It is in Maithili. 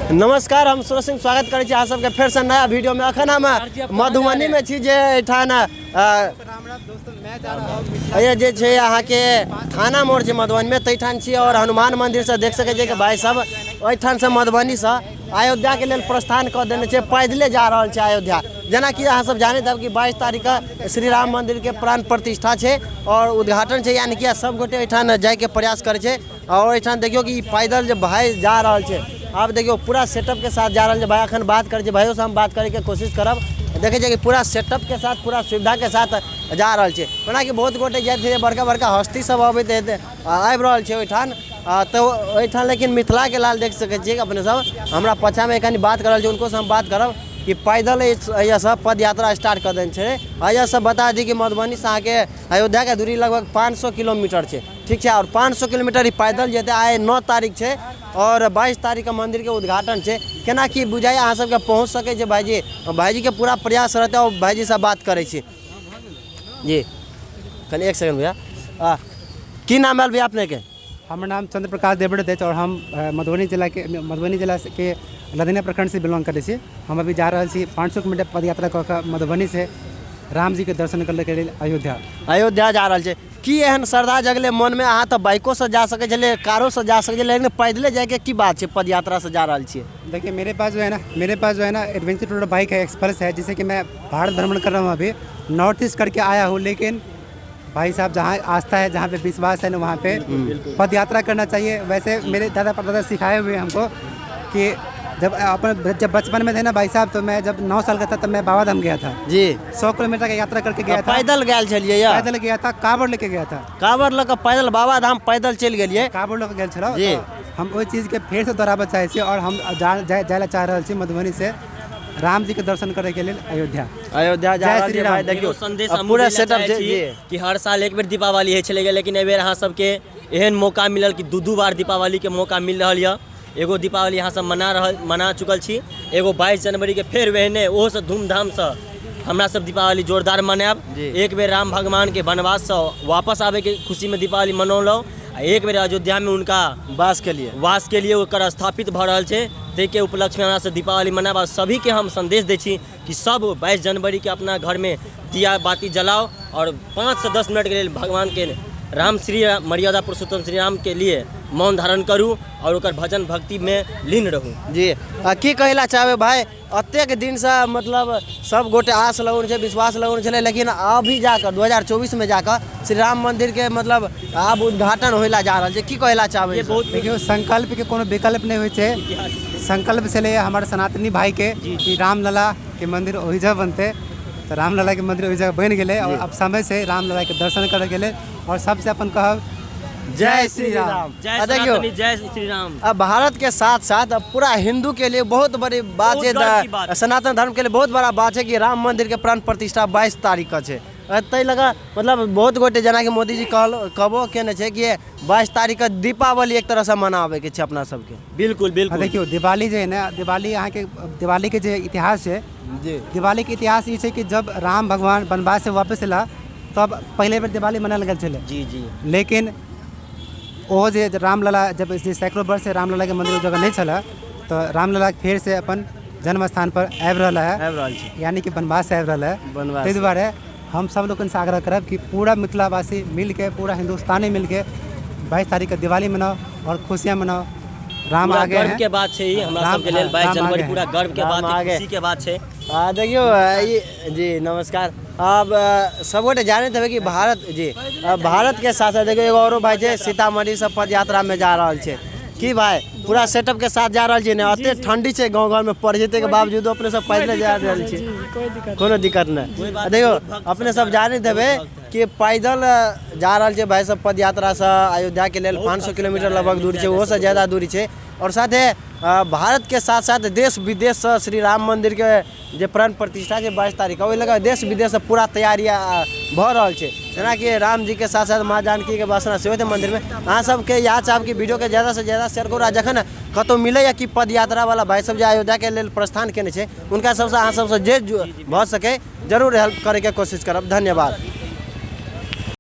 नमस्कार, हम सूरज सिंह स्वागत करै छी अहाँ सबके फेरसँ नया वीडियोमे। अखन हम मधुबनीमे छी जे एहिठाम जे छै अहाँके थाना मोड़ छै मधुबनीमे, ताहिठाम छी। आओर हनुमान मन्दिरसँ देख सकै छियै कि भाइ सब ओहिठामसँ मधुबनीसँ अयोध्याके लेल प्रस्थान कऽ देने छै, पैदले जा रहल छै अयोध्या। जेनाकि अहाँ सब जानैत हेब कि 22 तारीखके श्री राम मन्दिरके प्राण प्रतिष्ठा छै आओर उद्घाटन छै, यानी कि सब गोटे एहिठाम जाइके प्रयास करै छै। आओर एहिठाम देखियौ कि पैदल जे भाइ जा रहल छै, आब देखियौ पूरा सेटअपके साथ जा रहल छै भाइ। अखन बात करै छै भाइयोसँ, हम बात करैके कोशिश करब। देखै छियै कि पूरा सेटअपके साथ, पूरा सुविधाके साथ जा रहल छै। ओनाकि बहुत गोटे जाइत छै, बड़का बड़का हस्ती सब अबैत हेतै, आबि रहल छै ओहिठाम तऽ ओहिठाम। लेकिन मिथिलाके लाल देख सकै छियै अपने सब, हमरा पाछाँमे कनि बात कऽ रहल छै, हुनकोसँ हम बात करब कि पैदल एहिसँ पद यात्रा स्टार्ट कऽ देने छै। एहिसँ बता दी कि मधुबनीसँ अहाँके अयोध्याके दूरी लगभग 500 किलोमीटर छै, ठीक छै। आओर 500 किलोमीटर ई पैदल जेतै। आइ 9 तारीख छै आओर 22 तारीखके मन्दिरके उद्घाटन छै। केना की बुझाइए अहाँ सबके पहुँच सकै छै भाइजी? भाइजीके पूरा प्रयास रहतै आओर भाइजीसँ बात करै छी जी। कनि एक सेकंड भैया, की नाम आयल भैया अपनेके? हमर नाम चंद्र प्रकाश देवव्रत अछि आओर हम मधुबनी जिला के लदनिया प्रखंडसँ बिलोंग करै छी। हम अभी जा रहल छी 500 किलोमीटर पदयात्रा कऽ कऽ मधुबनीसँ रामजीके दर्शन करैके लेल अयोध्या। अयोध्या जा रहल छै। की एहन श्रद्धा जगलै मनमे? अहाँ तऽ बाइकोसँ जा सकै छलियै, कारोसँ जा सकै छलियै, लेकिन पैदले जाइके की बात छै? पद यात्रासँ जा रहल छियै। देखिए, मेरे पास जो है ना एडवेंचर टूर बाइक है, एक्सपल्स है, जिसे कि मैं भारत भ्रमण कर रहा हूँ। अभी नॉर्थ ईस्ट करके आया हूँ। लेकिन भाई साहब, जहाँ आस्था है, जहाँ पे विश्वास है ना, वहाँ पे पद यात्रा करना चाहिए। वैसे मेरे दादा परदादा सिखाए हुए हैं हमको कि जब अपन जब बचपन में थे ना भाई साहब, तो मैं जब 9 साल का था तब मैं बाबा धाम गया था। 100 किलोमीटर का यात्रा करके गया था। पैदल गेल छलियै या? पैदल गया था, कांवड़ लेके गया था। कांवर लऽ कऽ पैदल बाबा धाम पैदल चलि गेलियै। कांवड़ लऽ कऽ गेल छलहुँ। तऽ हम ओहि चीजके फेरसँ दोहराबऽ चाहै छी आओर हम जाय लए चाहि रहल छी मधुबनीसँ राम जीके दर्शन करैके लेल अयोध्या। अयोध्या जा जय रहल श्री छै राम। भाइ। देखियौ एगो संदेश आ हमहूँ पूरा दै लए सेटअप चाहै छै छी कि हर साल एक बेर दीपावली होइ छलै, लेकिन एहिबेर अहाँ सबके एहन मौका मिलल कि दू दू बार दीपावलीके मौका मिल रहल यऽ। एगो दीपावली अहाँ सब मना चुकल छी, एगो 22 जनवरीके फेर ओहने ओहोसँ धूमधामसँ हमरा सब दीपावली जोरदार मनायब। एक बेर राम भगवानके वनवाससँ वापस आबैके खुशीमे दीपावली मनौलहुँ आ एक बेर अयोध्यामे हुनका वास के लिए वास के लिए ओकर स्थापित भऽ रहल छै, ताहिके उपलक्ष्यमे हमरा सब दीपावली मनायब। आ सभीके हम संदेश दै छी कि सब 22 जनवरीके अपना घरमे दिया बाती जलाओ आओर 5 से 10 मिनटके लेल भगवानके राम, श्री मर्यादा पुरुषोत्तम श्री रामके लिए मौन धारण करू आओर ओकर भजन भक्तिमे लीन रहू। जी, आ की कहै लए चाहबै भाइ? एतेक दिनसँ मतलब सब गोटे आस लगौने छै, विश्वास लगौने छलै, लेकिन अभी जाकऽ 2024मे जाकऽ श्री राम मन्दिरके मतलब आब उद्घाटन होइ लए जा रहल छै। की कहै लए चाहबै? ये बहुत देखियौ, संकल्पके कोनो विकल्प नहि होइ छै। संकल्प छलै हमर सनातनी भाइके कि रामललाके मंदिर ओहि जगह बनतै, तऽ रामललाके मंदिर ओहि जगह बनि गेलै आओर अब समय छै रामललाके दर्शन करैके लेल आओर सबसे अपन कहब, जय श्री राम। जय आ देखियौ सनातनी, जय श्री राम। अब भारत के साथ साथ अब पूरा हिंदू के लिए बहुत बड़ी बात बहुत है। गर्व की बात। सनातन धर्म के लिए बहुत बड़ा बात है कि राम मंदिर के प्राण प्रतिष्ठा 22 तारीख के छै। ताहि लऽ कऽ मतलब बहुत गोटे, जेनाकि मोदीजी कहबो केने छै कि 22 तारीख के दीपावली एक तरहसँ मनाबैके छै अपना सबके। बिल्कुल बिल्कुल देखियौ, दिवाली जे है ने, दिवाली अहाँके दिवालीके जे इतिहास छै, दिवालीके इतिहास ई छै कि जब राम भगवान वनवास से वापस एला तब पहिले बेर दिवाली मनायल गेल छलै। जी जी लेकिन ओहो जे रामलला जब जे सैकड़ों वर्ष से रामललाके मंदिर ओहि जगह नहि छलै, तऽ रामलला फेर से अपन जन्म स्थान पर आबि रहल है। आबि रहल छै। यानी कि वनवास से आबि रहल है। वनवास। ताहि दुआरे हम सब लोकनिसँ आग्रह करब कि पूरा मिथिलावासी मिलके, पूरा हिन्दुस्तानी मिलके 22 तारीखके दिवाली मनाओ और खुशियाँ मनाओ। राम पूरा आ गए गर्व हैं। के बात छै ई हमरा सबके लेल। 22 राम आ जनवरी गए पूरा हैं। गर्व के राम बात आ है, गए। खुशी के बात छै। देखियौ, जी नमस्कार। अब सबगोटे जानैत हेबै कि भारत जी भारत के साथ साथ देखियौ, एगो औरो भाई छै, सीतामढ़ी से पद यात्रा में जा रहल छै। की भाई, पूरा सेटअप के साथ जा रहल छी ने? एते ठंडी छै, गाँव घर में पड़ जेतै के बावजूद अपने सब पैदले जा रहल छी? कोई दिक्कत कोनो दिक्कत नहि? कोई बात देखियौ, बहुत भक्त अपने सब सब जानैत हेबै बहुत भक्त। कि पैदल जा रहल छै भाई सब पद यात्रा से अयोध्या के लेल। बहुत 500 भक्त किलोमीटर जा रहल लगभग दूरी छै, छै, ओहो से ज्यादा दूरी छै। और साथे भारत के साथ साथ देश विदेश से श्री राम मंदिर के जे प्राण प्रतिष्ठा छै 22 तारीख के, ओहि लऽ कऽ देश विदेश से पूरा तैयारी भऽ रहल छै। जेनाकि राम जी के साथ साथ माँ जानकी के बसना सेहो छै मंदिर में। अहाँ सबके इएह चाहब कि वीडियो के ज़्यादा से ज़्यादा शेयर करू आ जखन कतहु मिलैए कि पद यात्रा वाला भाई सब जे अयोध्या के लेल प्रस्थान केने छै, हुनका सबसँ अहाँ सबसँ जे भऽ सकै जरूर हेल्प करैके कोशिश करब। धन्यवाद।